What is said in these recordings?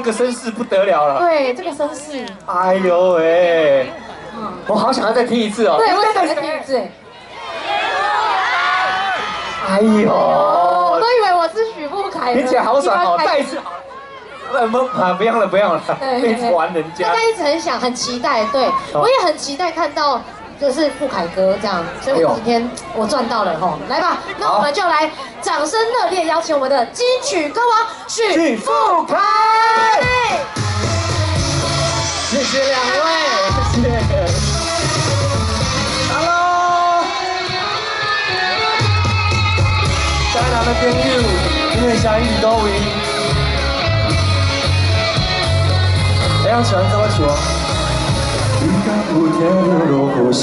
個聲勢不得了了。對，這個聲勢。哎呦喂，我好想要再聽一次哦。對，我也想再聽一次。哎呦，我都以為我是許富凱。聽起來好爽哦，再一次。不啊，不用了，不用了，一直玩人家。大家一直很想，很期待，對，我也很期待看到，就是富凱哥這樣，所以我今天我賺到了吼，來吧，那我們就來掌聲熱烈邀請我們的金曲歌王許富凱。謝謝兩位，謝謝。Hello，台南的朋友，你的聲音佇佗位？會曉唱這我唱。你敢有聽著落雨聲？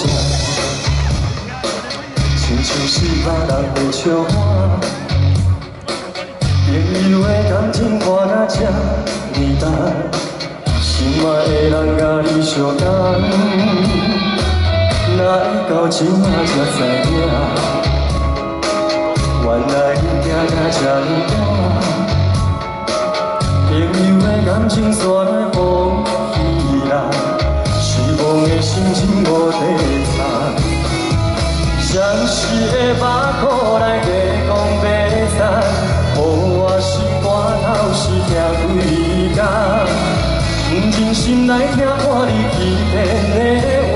親像是別人的笑話。朋友的感情看甲這呢重，心愛的人佮你相共，哪會到這馬才知影？原來你行甲這呢晚。朋友的感情煞來放棄啦，失望的心情無底藏。相思的目眶内白讲白残，予我心肝头是疼几工。毋忍心来听破你欺骗的话，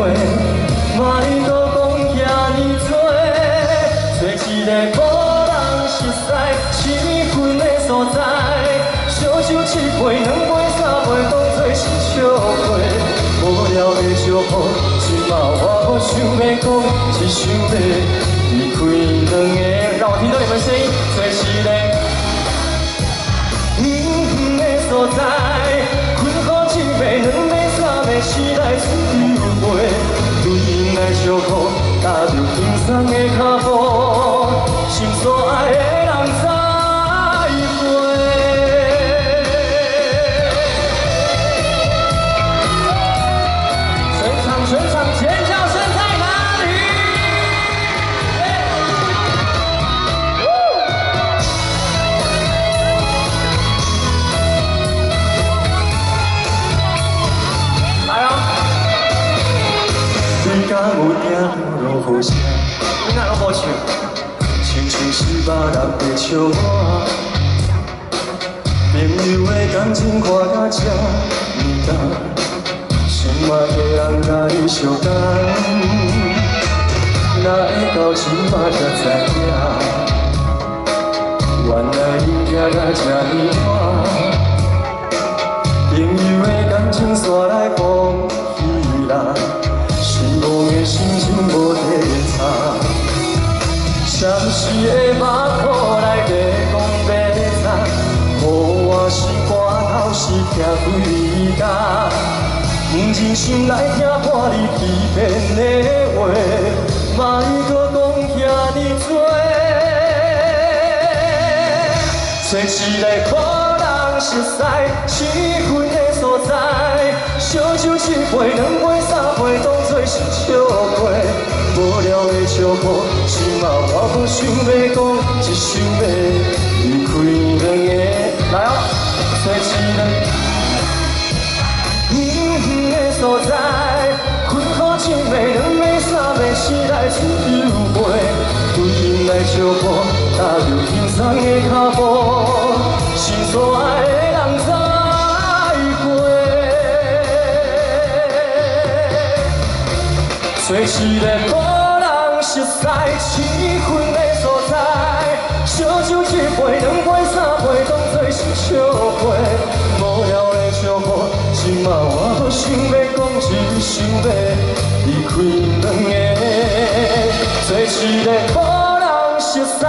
莫阁讲遐呢多，找一个无人熟似、生分的所在。烧酒一杯、兩杯、三杯，當作是笑話。無聊的祝福，這馬我無想欲講，只想欲離開兩个。讓我聽到你們聲音，找一個遠遠的所在，困苦一暝、兩暝、三暝，醒來自由飛，對𪜶來相抱，踏著輕鬆的腳步，心所愛的人再會。全場尖叫聲在哪裡？來哦！你敢有聽著落雨聲？你哪攏無唱？親像是別人的笑話。朋友的感情看甲這呢重。心愛的人佮你相共，哪會到這馬才知影？原來你行甲這呢晚。朋友的感情煞來放棄啦，失望的心情無底藏。相思的目眶內白講白残，予我心肝頭是疼幾工。毋忍心來聽破你欺騙的話，莫閣講遐呢多。找一個無人熟似、生分的所在，燒酒一杯、兩杯、三杯，當作是笑話。無聊的笑話，這馬我無想欲講，只想欲離開兩个。來哦，找一個遠遠的所在，困苦一暝、兩暝、三暝，醒來自由飛，對𪜶來相抱，踏著輕鬆的腳步，心所愛的人再會。找一個無人熟似、生分的所在，燒酒一杯、兩杯、三杯，當作是笑話。無聊的笑話，這馬我無想欲講，只想欲離開兩个。找一個無人熟似、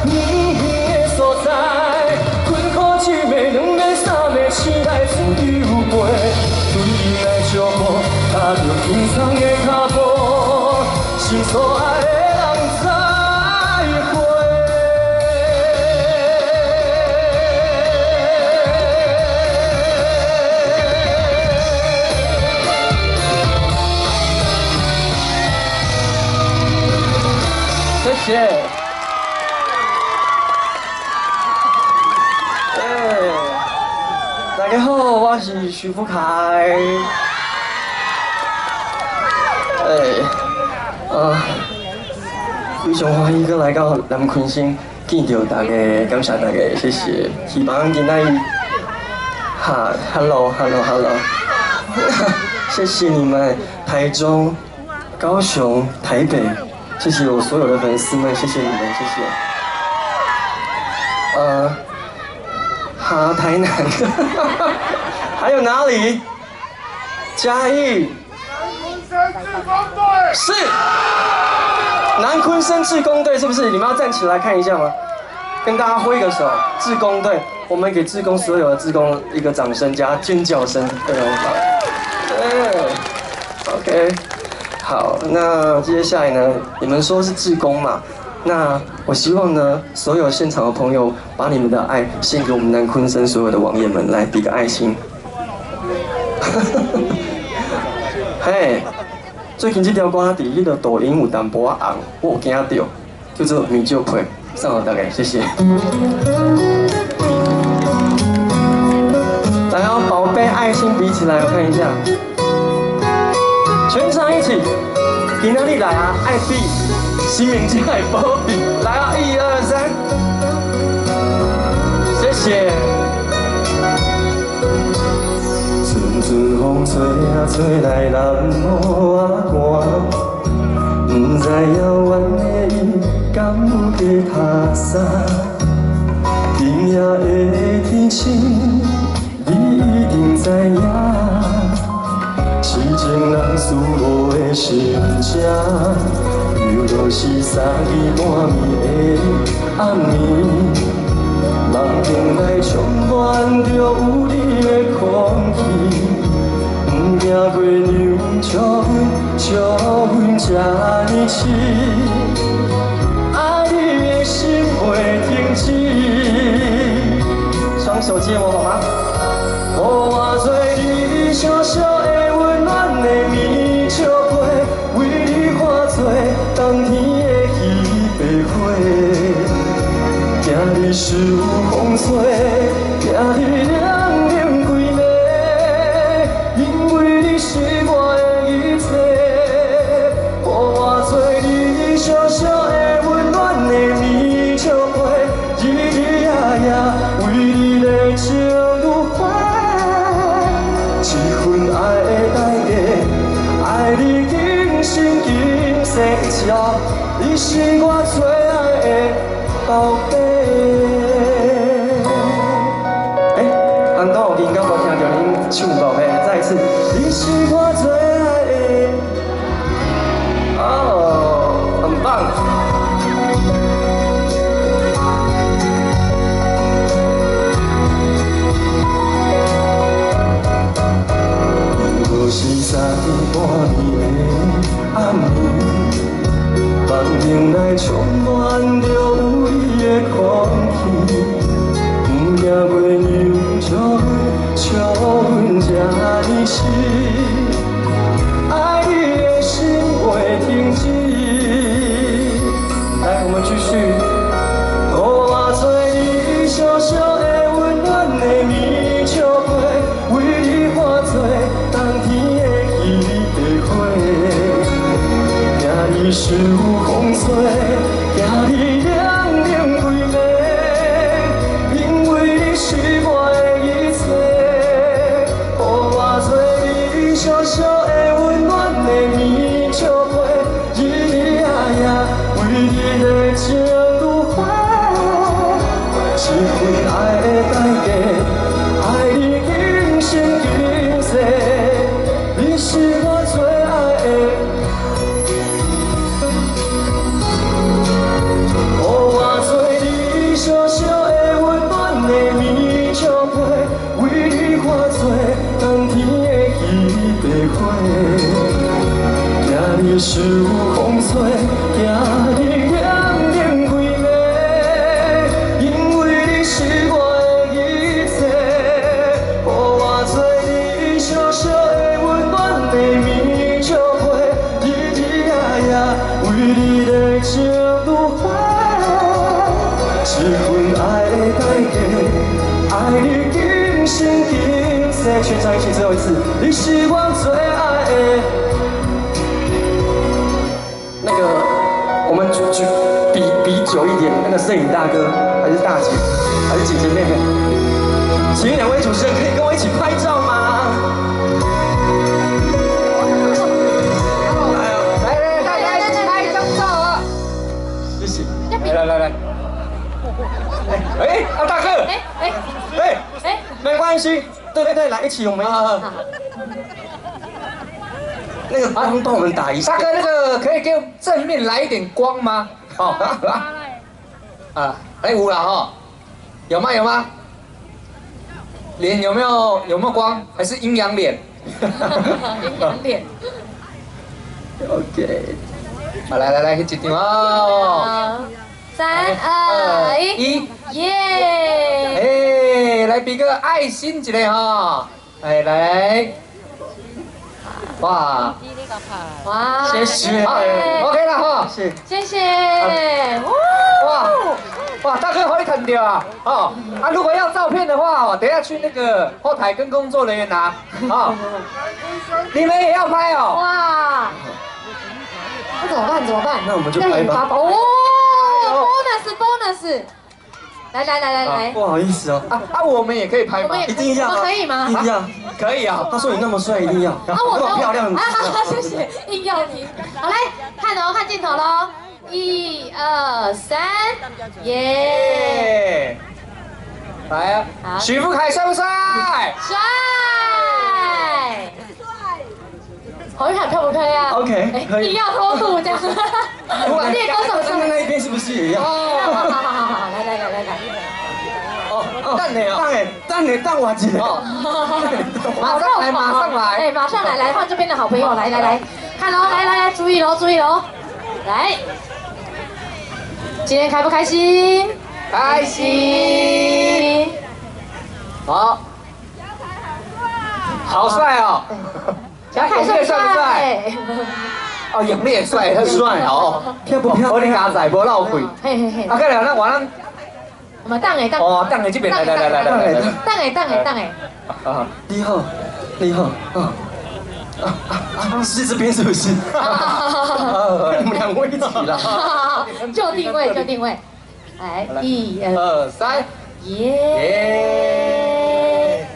遠遠的所在，困苦一暝、兩暝、三暝，醒來自由飛，對𪜶來相抱，踏著輕鬆的腳步，心所愛的人再會。謝謝。大家好，我是許富凱。哎，啊，非常歡喜閣來到南鯤鯓，見著大家，感謝大家，謝謝。希望今仔日，哈，Hello，Hello，Hello，謝謝你們，台中、高雄、台北，謝謝我所有的粉絲們，謝謝你們，謝謝。哈，台南，還有哪裡？嘉義，是南鯤鯓志工隊，是不是？你們要站起來看一下嗎？跟大家揮個手，志工隊，我們給志工所有的志工一個掌聲加尖叫聲，對嗎？對，OK，好，那接下來呢？你們說是志工嘛？那我希望呢，所有現場的朋友把你們的愛獻給我們南鯤鯓所有的網友們，來比個愛心。嘿，最近這條歌佇彼個抖音有淡薄仔紅，我有驚著，叫做《米酒配》，送予大家，謝謝。來哦，寶貝，愛心比起來，我看一下，全場一起，今仔日來啊，愛比。新名家的寶貝，來啊！一二三，謝謝。陣陣風吹啊吹來，南無啊寒，毋知遙遠的伊敢有伫读啥？今夜的天晴，你一定知影，痴情人思慕的心情。犹如是三更半暝的暗暝，梦境內充滿著有你的空氣，毋驚月娘笑阮，笑阮這呢痴，愛你的心袂停止。雙手借我好嗎？予我做你小小的溫暖的棉笑被，為你化做冬天的彼白花，驚你受風吹，驚你冷冷規暝，因為你是我的一切。予我做你小小的溫暖的棉笑被，日日夜夜為你熱情如火，這份愛的代價，愛你今生今世，你是我最愛的寶貝。哎，安東，我剛剛無聽著恁唱寶貝，再一次，你是我最愛的，哦，很棒。又是三更半暝的暗暝，梦境內充滿著有你的空氣，毋驚月娘笑阮，笑阮這呢痴，愛你的心袂停止。來，我們繼續。予我做你小小的溫暖的棉笑被，為你化做冬天的彼白花，驚你受風吹，驚你冷冷規暝，因為你是我的一切。予我做你小小的溫暖的棉笑被，日日夜夜為你熱情如火，這份愛的代價，愛你今生今世，你是我最愛的。予我做你小小的溫暖的棉笑被，為你化做冬天的彼白花，驚你受風吹，驚你冷冷規暝，因為你是我的一切。予我做你小小的溫暖的棉笑被，日日夜夜為你熱情如火，這份愛的代價，愛你今生今世，世，全場一起最後一次，你是我最愛的。那個，我們舉比比久一點，那個攝影大哥還是大姐，還是姐姐妹妹？請兩位主持人可以跟我一起拍照嗎？來來，大家一起拍一張照啊！謝謝。來來來，哎，阿大哥，哎哎哎哎，沒關係，對對對，來一起，我們那個光幫我們打一下。大哥，那個可以給我正面來一點光嗎？哦，啊，哎，有了哈，有嗎？有嗎？臉有沒有有沒有光？還是陰陽臉？陰陽臉。 OK。好，來來來，一張哦。 3、2、1，耶！哎，來比個愛心一下哈，哎來。哇！哇！謝謝。 OK 了哈，謝謝謝。哇哇，大哥可以看到啊！哦啊，如果要照片的話，等下去那個後台跟工作人員拿。哦，你們也要拍哦。哇！那怎麼辦？怎麼辦？那我們就拍吧。哦，bonus bonus。來來來來來，不好意思哦。啊啊，我們也可以拍嗎？一定要，可以嗎？一定要，可以啊。他說你那麼帥，一定要。啊，我那麼漂亮。啊，謝謝，硬要你。好來，看哦，看鏡頭嘍，1、2、3，耶！來啊，許富凱帥不帥？帥。侯玉凱漂不漂亮？OK，可以。硬要脫褲這樣。練歌手站在那一邊是不是也要？好好好好好，來來來來來。哦，等下，等下，等下，等我一下。馬上來，馬上來，哎，馬上來，來換這邊的好朋友，來來來，看嘍，來來來，注意嘍，注意嘍，來，今天開不開心？開心。好，好帥哦。小凱帥不帥？哦，楊烈帥，他帥哦，漂不漂亮？我哋家仔無浪費。嘿嘿嘿。啊，過來，咱我咱。我們等下等。哦，等下這邊來來來來來來。等下等下等下。啊，你好，你好，啊啊啊！是這邊是不是？你們兩位一起啦。就定位，就定位。來，1、2、3，耶！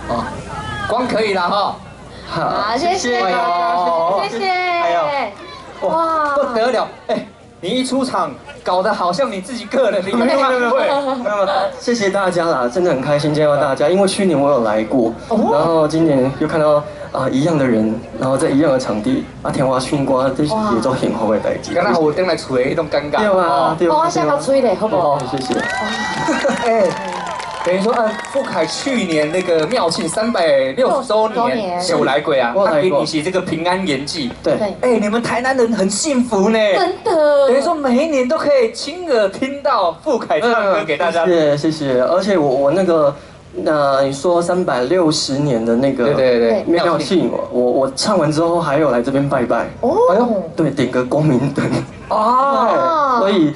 哦，光可以了哈。好，謝謝，謝謝。哎呦，哇，不得了！哎，你一出場，搞得好像你自己個人的演唱會。謝謝大家啦，真的很開心見到大家，因為去年我有來過，然後今年又看到啊一樣的人，然後在一樣的場地，啊聽我唱歌，這是也做幸福的代誌。敢若有轉來厝的彼種感覺。對啊，對啊。我先較吹咧，好不好？謝謝。哎。等於說，富凱去年那個廟慶360週年有來過啊，他給你寫這個平安鹽祭。對，哎，你們台南人很幸福呢，真的。等於說每一年都可以親耳聽到富凱唱歌給大家。謝謝謝謝，而且我那個，那你說360年的那個對對對廟慶，我唱完之後還有來這邊拜拜。哦，哎呦，對，點個光明燈。哦，所以。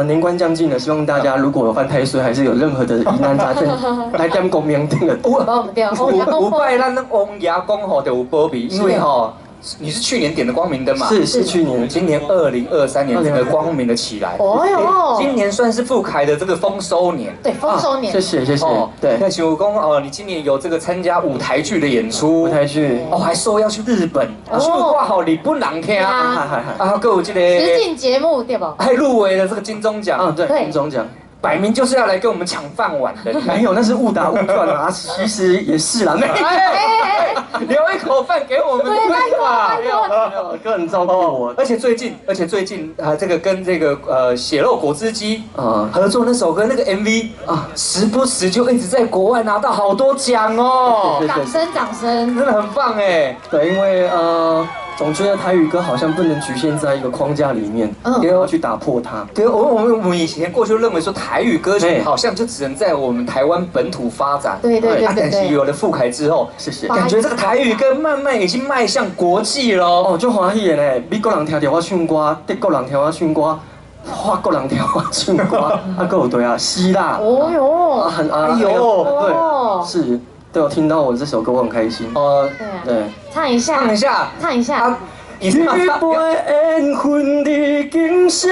年關將近了，希望大家如果有犯太歲，還是有任何的疑難雜症，來點光明燈的。有拜咱王爺公吼就有保庇，因為吼你是去年點的光明燈嘛？是是去年，今年2023年整個光明的起來。哦喲，今年算是富凱的這個豐收年。對，豐收年。謝謝謝謝。對，那想講哦，你今年有這個參加舞台劇的演出，舞台劇哦，還說要去日本，去掛好日本人聽啊，啊，還有這個實境節目對不？還入圍了這個金鐘獎。嗯，對，金鐘獎。擺明就是要來跟我們搶飯碗的，沒有，那是誤打誤撞啊，其實也是啦，沒留一口飯給我們吃吧，哥很照顧我，而且最近啊，這個跟這個血肉果汁機啊合作那首歌那個 MV 啊，時不時就一直在國外拿到好多獎哦，掌聲掌聲，真的很棒哎，對，因為總覺得台語歌好像不能局限在一個框架裡面，要去打破它。對，我們以前過去認為說台語歌曲好像就只能在我們台灣本土發展。對對對。但是有了富凱之後，謝謝，感覺這個台語歌慢慢已經邁向國際咯。哦，就歡喜的咧，美國人聽著我唱歌，德國人聽我唱歌，法國人聽我唱歌，啊，閣有對啊，希臘。哦喲。哎呦，對，是。对，我听到我这首歌我很开心。哦，对啊，对，唱一下，唱一下，唱一下。一一杯缘分你敬谁？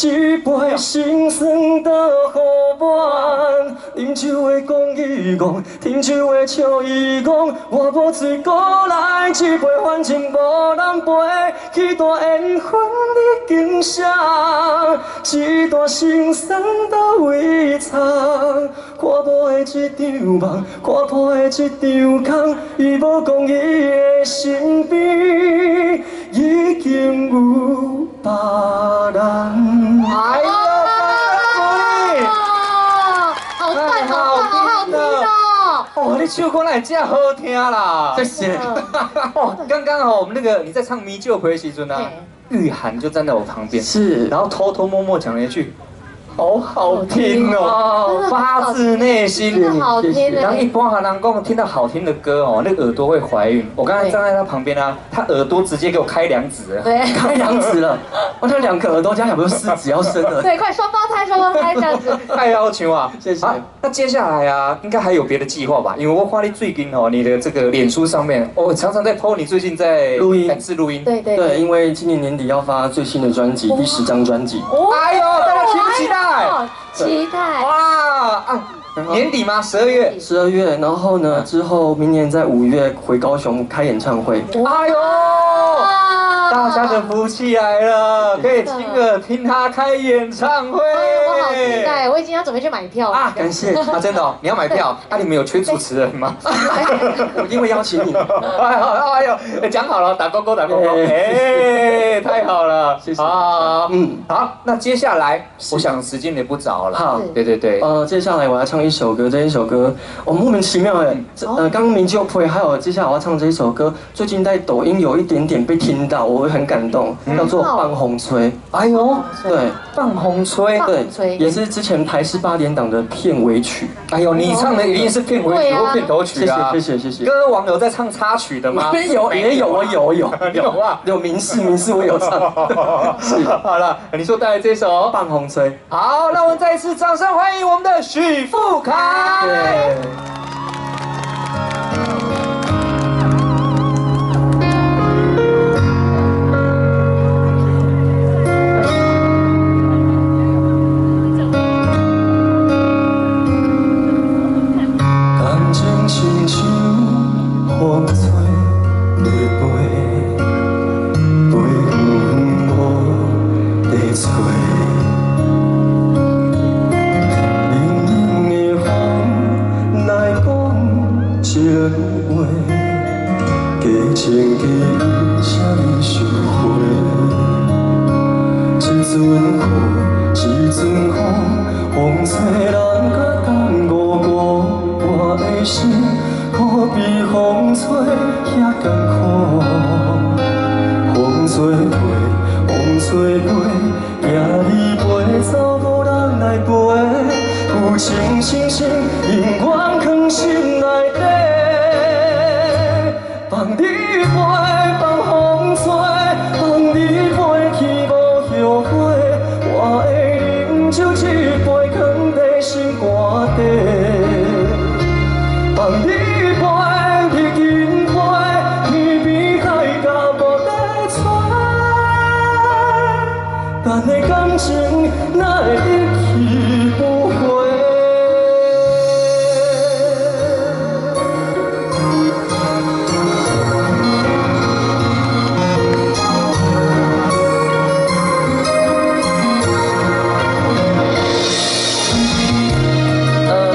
一杯心酸倒予满。饮酒的讲伊戆，饮酒的笑伊戆。我无醉过来这杯，反正无人陪。彼段缘分你敬谁？这段心酸佗位藏？看无的这场梦，看破的这场空，伊无讲伊的身边已经有别人。哎呦，好赞，好赞，好好听哦！哦，你唱歌哪会这好听啦？谢谢。哦，刚刚哦，我们那个你在唱《迷旧回》时阵啊，玉涵就站在我旁边，是，然后偷偷摸摸讲了一句。好好听哦，发自内心，真的好听。然后一般人讲听到好听的歌哦，那个耳朵会怀孕。我刚才站在他旁边啊，他耳朵直接给我开两指了，对，开两指了。我他两个耳朵加起来不是四指要生了？对，快双胞胎，双胞胎这样子。太要求啊！谢谢。那接下来啊，应该还有别的计划吧？因为我看你最近哦，你的这个脸书上面，我常常在 po 你最近在录音，是录音。对对对，因为今年年底要发最新的专辑，第10张专辑。哎呦，大家期不期待？期待哇啊！年底吗？12月，12月，然后呢？之后明年在5月回高雄开演唱会。哎呦，大家的福气来了，可以亲耳听他开演唱会。我好期待，我已经要准备去买票了。啊！感谢啊，真的哦，你要买票？啊，你们有缺主持人吗？我一定会邀请你。哎呦哎呦，讲好了，打勾勾，打勾勾。哎，太好了，谢谢。啊，嗯，好，那接下来我想时间也不早了。好，对对对。接下来我要唱一首歌，这一首歌我莫名其妙哎，刚刚明就会，还有接下来我要唱这一首歌，最近在抖音有一点点被听到，我会很感动，叫做《放风吹》。哎呦，对，放风吹，对，也是之前台视8点档的片尾曲。哎呦，你唱的一定是片尾曲或片头曲啊！谢谢谢谢谢谢。歌王有在唱插曲的吗？有，也有，我有有有啊，有民视民视我有唱。是，好了，你说带来这首《放风吹》。好，那我们再一次掌声欢迎我们的许富凯。对。感情亲像风吹咧飞，飞远远无地找。冷冷的风来讲情话，假情假意请你收回。一阵雨，一阵风，风吹人甲冻糊糊，我的心可比风吹遐艰苦。风吹飞，风吹飞，惊你飞走无人来陪。旧情深深，永远藏心内底。放你飞，放风吹，放你飞去无后悔。我会饮酒一杯，藏在心肝底。放你飞，已经飞，天边海角无得找。咱的感情哪会一去不回？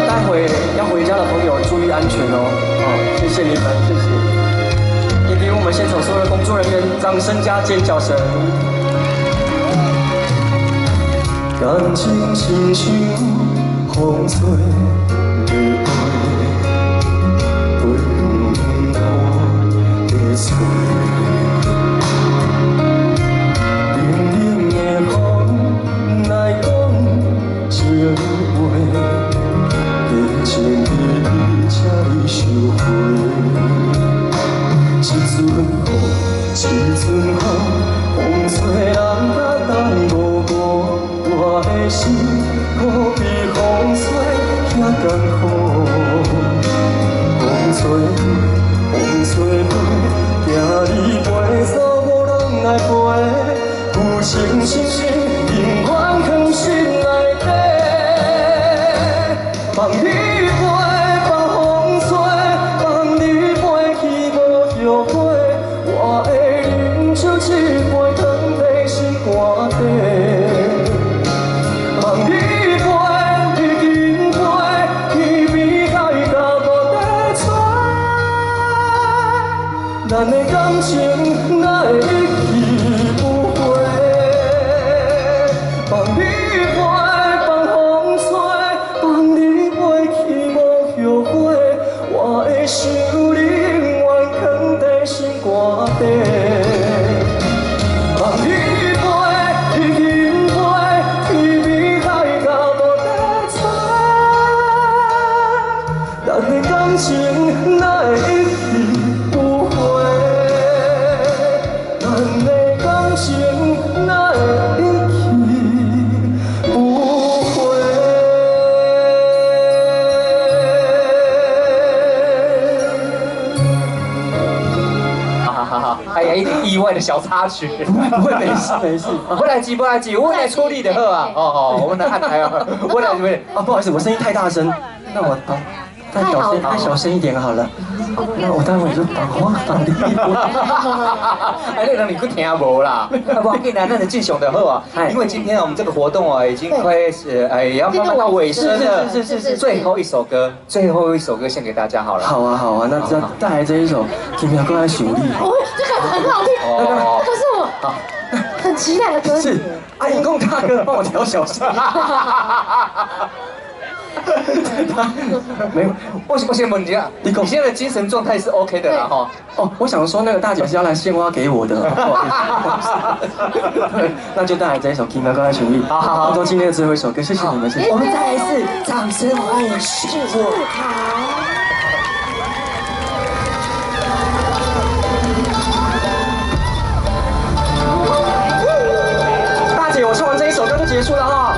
待会要回家的朋友注意安全哦。哦，谢谢你们，谢谢。也给我们现场所有的工作人员掌声加尖叫声。感情亲像风吹咧飞，飞远远无地找。冷冷的风来讲情话，假情假意请你收回。一阵雨，一阵风，风吹人甲冻糊糊，我的心可比风吹遐艰苦。风飞，风吹飞，惊你飞走无人来陪，旧情深深永远藏心内底。放你飞，放风吹，放你飞去无后悔，我会饮酒一杯，藏在心肝底。放你飞，已经飞，天边海角无得找。咱的感情哪会一去不回？放你飞，放风吹，放你飞去无后悔，我会想你永远藏在心肝底。放你飞，已经飞，天边海角无得找。咱的感情哪会一去不回？咱的感情哪会一去不回？好好好好，哎呀，一点意外的小插曲。不会，没事没事。不来急不来急，我来处理的好啊。哦哦，我们来按台啊，我来不啊，不好意思，我声音太大声，那我把再小声再小声一点好了。那我待会就绑花绑的。哎，那个你去听无啦？无要紧啦，咱就进行就好啊。因为今天我们这个活动啊，已经快是哎要慢慢到尾声了。是是是。最后一首歌，最后一首歌献给大家好了。好啊好啊，那这带来这一首《今夜阁爱想你》。哦，这个很好听。哦，这个是我很期待的歌曲。是，阿英公大哥帮我调小声。没有，我先问你啊，你现在的精神状态是 OK 的啦哈？哦，我想说那个大姐是要来献花给我的，对，那就带来这一首《今夜阁爱想你》。好好好，当做今天的最后一首歌，谢谢你们，谢谢。我们再一次掌声欢迎许富凯。大姐，我唱完这一首歌就结束了哈。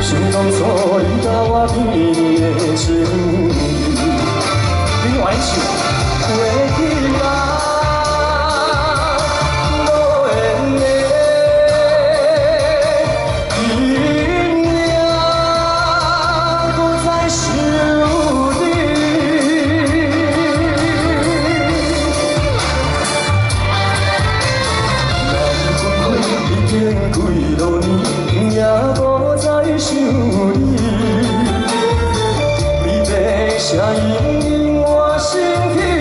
想当初你佮我甜蜜的情意，你愿唱？过去啊，无缘的，今夜阁再想你。咱分开已经几落年，今夜阁再想你，离别声隐隐我心起。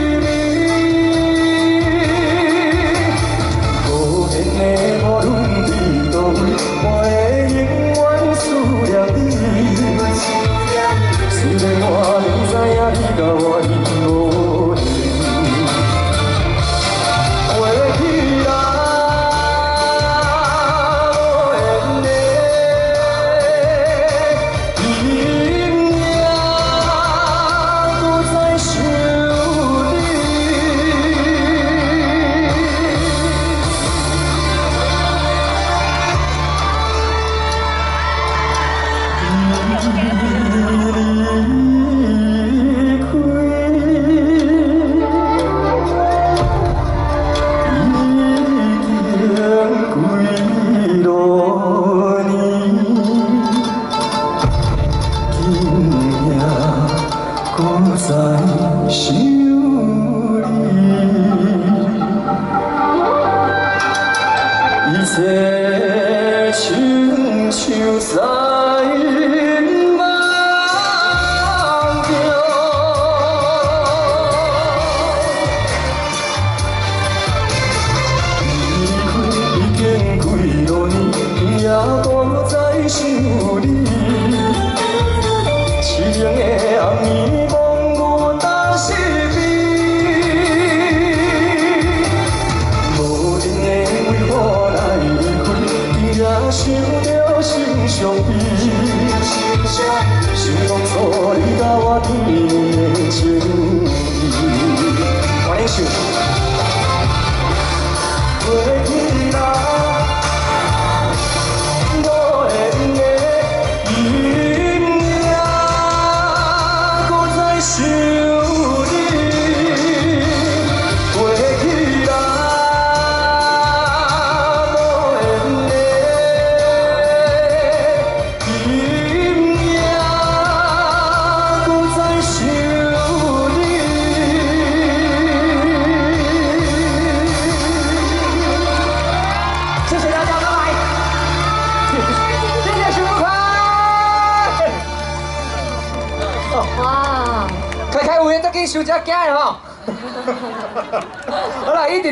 切親像在夢中。離開已經幾落年，也閣再想你。淒冷的暗暝，梦有当时悲。無閒的為何來離開，今夜想著心傷悲。想當初你佮我甜蜜的情意，歡迎唱。過去啦，無緣的今夜，閣再想你。過去啦，無緣的今夜，閣再想你。謝謝大家，拜拜。謝謝許富凱。哇！開開有閒得去收只驚的吼。好啦，一直。